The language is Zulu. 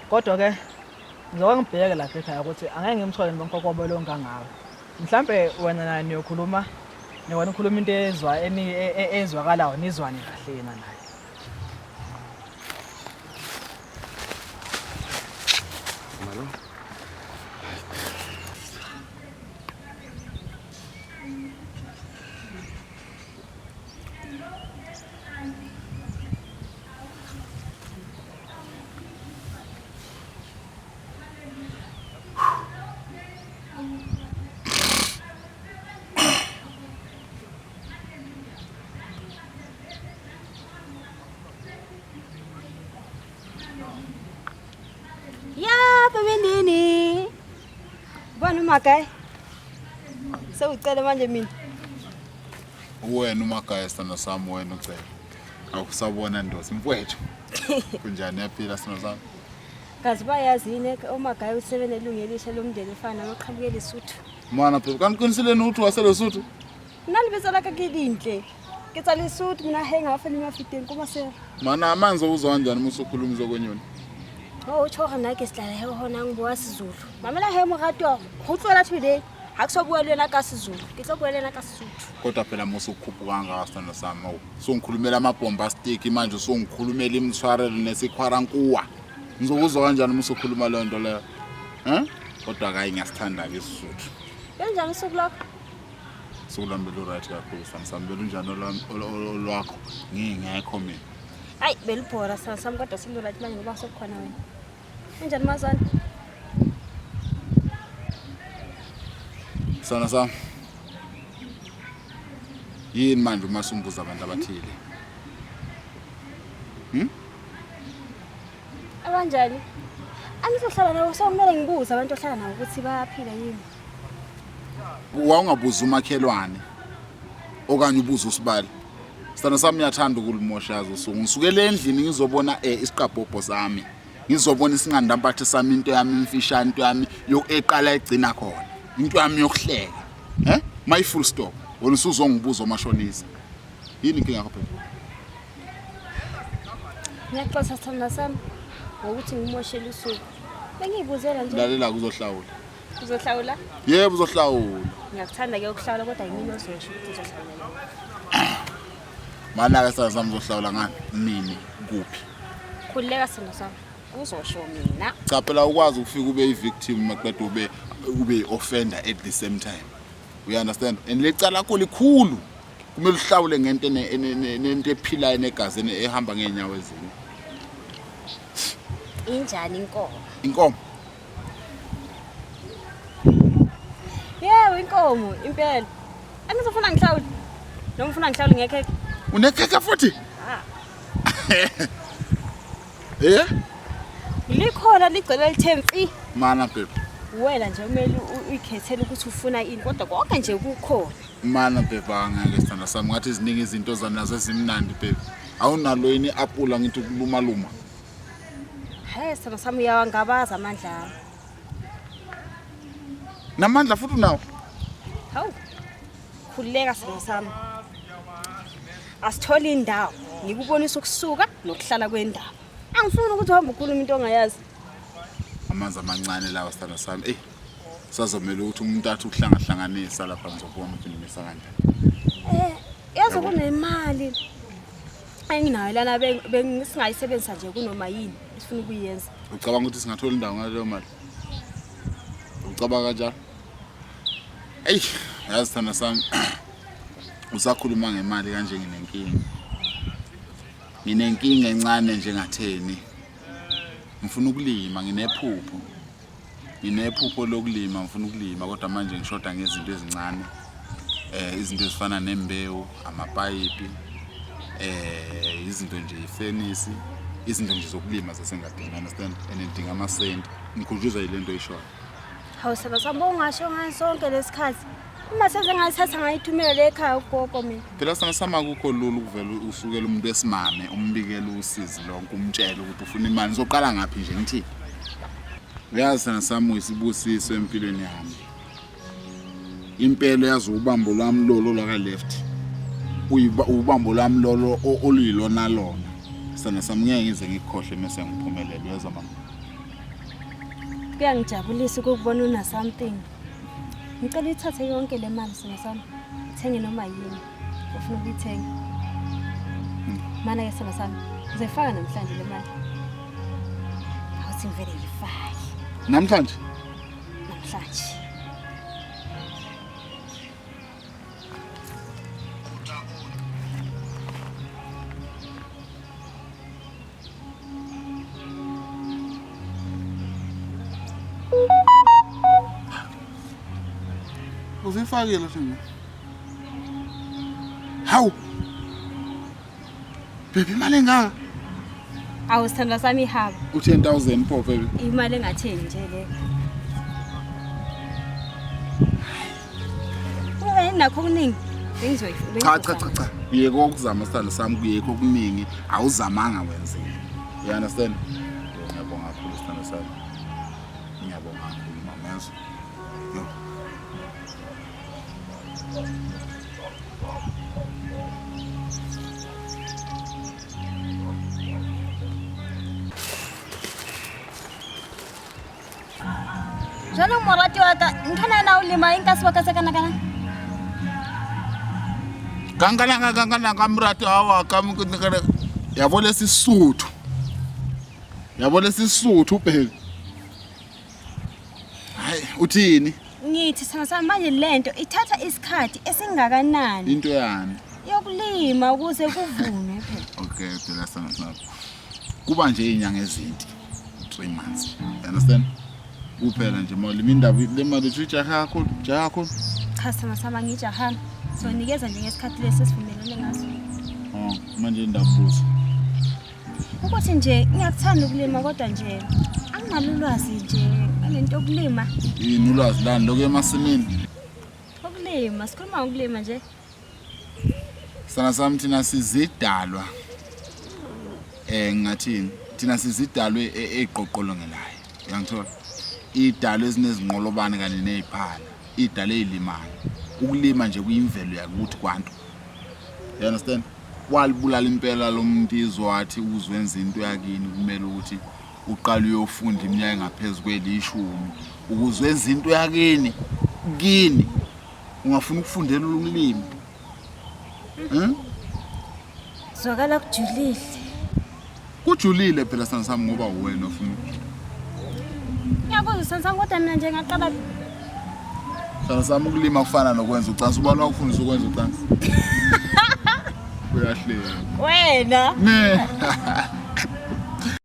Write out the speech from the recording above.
Kodwa ke ngizoke ngibheke lapha ekhaya ukuthi angeke ngimthole nomkokobo lo ngangawe. Mhlambe wena naye niyokhuluma niwena ukhuluma into ezwa eni ezwakalayo nizwane kahle yena naye. Malo. Ya, bebendini. Ubani umagaye? Sewucele manje mina. Uwena umagaye sithando sami wena ucele. Awusabona ndosi mfowethu. Kunjani yaphila sithando sami? Kazi bayazi yini omagaye ukuthi sebenelungu elisha lomndeni efana namaqhamuke eLesotho. Mana phela kanti qiniseleni ukuthi waseLesotho? Nna lebitso la ka ke Dintle. Ke tsa Lesotho mina he nga fa le mafiteng ko Masero. Mana amanzi uzwa kanjani uma usukhuluma izokwenyoni? Oh, utjho gore nna ke setla he hona ngiboa Sezulu. Mamela he moratuwa go tloela today. Ha ke so bua le wena ka Sezulu. Ke tlo bua le wena ka Sesotho. Kodwa phela musa ukukhuphuka kangaka sithando sami awu. Sungikhulumela ama-bombastic manje usungikhulumela imithwarelo nesikhwarankuwa. Ngizokuzwa kanjani uma usukhuluma leyo nto leyo? Eh? Kodwa kayi ngiyasithanda-ke isiSuthu. Benjani usuku lwakho? Usuku lwami belu-right kakhulu sithando sami. Belunjani olwakho? Ngingekho mina. Hayi belibhora sithando sami kodwa selu-right manje ngoba sekukhona wena. Unjani mazwana? Sithando sami. Yini manje uma sumbuza abantu abathile? Abanjani? Angizohlala nabo so kumele ngibuze abantu ohlala nabo ukuthi bayaphila yini. Wawungabuza umakhelwane okanye ubuze usibali. Sithando sami uyathanda ukulimosha yazi usuku. Ngisukele endlini ngizobona isiqabhobho sami. Ngizobona isinqandampathe sami into yami imfishane into yami eqala egcina khona. Into yami yokuhleka. Eh? My full stop. Wena usuzongibuza omashonisa. Yini inkinga yakho phela? Ngiyaxolisa sithandwa sami ngokuthi ngimoshele usuku. Bengiyibuzela nje. Lalela uzohlawula. Uzohlawula? Yebo uzohlawula. Ngiyakuthanda ke ukuhlawula kodwa yimina ozosho ukuthi uzohlawula. Mana ke sithandwa sami uzohlawula ngani? Nini? Kuphi? Khululeka sithandwa sami. Uzosho mina. Cha phela ukwazi ukufika ube i-victim maqeda ube i-offender at the same time. You understand? And lecala lakho likhulu. Kumele uhlawule ngento nento ephilayo negazi ehamba ngeenyawo ezine. Injani inkomo? Inkomo. Yebo inkomo impela. Angizofuna ngihlawule. Noma ufuna ngihlawule ngekhekhe? Unekhekhe futhi? Ah. Eh? Likhona ligcwele lithe mfi. Mana baby. Wena nje kumele uyikhethele ukuthi ufuna ini kodwa konke nje kukhona. Mana baby angeke sithanda sami ngathi ziningi izinto zanazo ezimnandi baby. Awunalo yini iapula ngithi ukuluma luma. He sithanda sami uyawangabaza amandla ami. Namandla futhi unawo. Hawu. Khululeka sithanda sami. Asithole indawo ngikubonisa ukusuka nokuhlala kwendawo. Angifuni ukuthi uhambe ukhuluma into ongayazi. Amanzi amancane lawa sithanda sami. Ey. Sazomela ukuthi umuntu athi ukuhlangahlanganisa lapha ngizobona ukuthi ngimisa kanjani. Eh, yazi kunemali enginayo lana bengisingayisebenzisa nje kunoma yini esifuna ukuyenza. Ucabanga ukuthi singathola indawo ngaleyo mali? Ucabanga kanjalo? Eyi, yazi sithanda sami usakhuluma ngemali kanje nginenkinga. Nginenkinga encane njengatheni. Ngifuna ukulima nginephupho. Nginephupho lokulima ngifuna ukulima kodwa manje ngishoda ngezinto ezincane. Izinto ezifana nembewu, amapayipi, izinto nje ifenisi, izinto nje zokulima zasengadini, understand? And ngidinga amasenti. Ngikhunjuzwa yile nto oyishoyo. Hawu saba sami ungasho ngayo sonke lesikhathi. Uma seze ngayithatha ngayithumela le ekhaya ugogo mina. Phela sana sami akukho lula ukuvela usukela umuntu wesimame umbikele usizi lonke umtshele ukuthi ufuna imali. Ngizoqala ngaphi nje ngithini? Uyazi sana sami uyisibusiso empilweni yami. Impela yazi ubambo lwami lolo lwaka left. Uyiba ubambo lwami lolo oluyilona lona. Sithando sami ngeke ngize ngikukhohle mese ngiphumelele uyezwa mama. Kuyangijabulisa ukukubona una something. Ngicela uyithathe yonke le mali sithando sami. Uthenge noma yini ofuna ukuyithenga. Mana ke sithando sami, ngizoyifaka namhlanje le mali. Awuthi ngivele ngiyifake Namhlanje namhlanje. Uzifakile thina. Hawu. Baby imali engaka? Awu sithandwa sami ihaba. U10000 pho baby. Imali engatheni nje le. Ube nakho okuningi. Bengizoyifuna. Cha cha cha cha. Yeko ukuzama sithando sami kuyekho okuningi awuzamanga wenzile. You understand? Ngiyabonga kakhulu sithando sami. Ngiyabonga kakhulu mama yazi. Yo. Jwale morati wa ka nthwana ena o lema e nka sebaka se kana kana. Kankanaka kankanaka mrati hawa kamkana yabo lesisuthu. Yabo lesisuthu baby. Hayi uthini? Ngithi sithando sami manje lento ithatha isikhathi esingakanani Into yani? yokulima ukuze kuvunwe phela. Okay, phela sana sana. Kuba nje inyanga ezinti. 3 months. You understand? Kuphela nje mali indaba le mali uthi ujahe kakhulu, jahe kakhulu. Cha sithando sami angijahanga. Sonikeza nje ngesikhathi lesi esivumelene ngaso. Oh, manje indabuzo. Ukuthi nje ngiyakuthanda ukulima kodwa nje anginalo ulwazi nje ngalento yokulima. Yini ulwazi lani lokho emasimini? Ukulima, sikhuluma ngokulima nje. Sana sami thina sizidalwa. Eh ngingathini? Thina sizidalwe eziqoqolongelayo. Uyangithola? Idalwe ezinezinqolobane kanye neziphala. Idalwe ezilimayo. Ukulima nje kuyimvelo yakuthi kwantu. You understand? Walibulala impela lo muntu izwa wathi uzwenza into yakini kumele ukuthi uqale uyofunda iminyaka engaphezulu kwelishumi ukuze wenze into yakini kini ungafuna ukufundela ukulima. Zwakala kujulile. Kujulile phela sithando sami ngoba uwena ofuna ukujula. Ngiyakuzwa sithando sami kodwa mina nje ngaqala Sithando sami ukulima kufana nokwenza ucansi. Ubani wakufundisa ukwenza ucansi? Uyahleka. wena. Ne.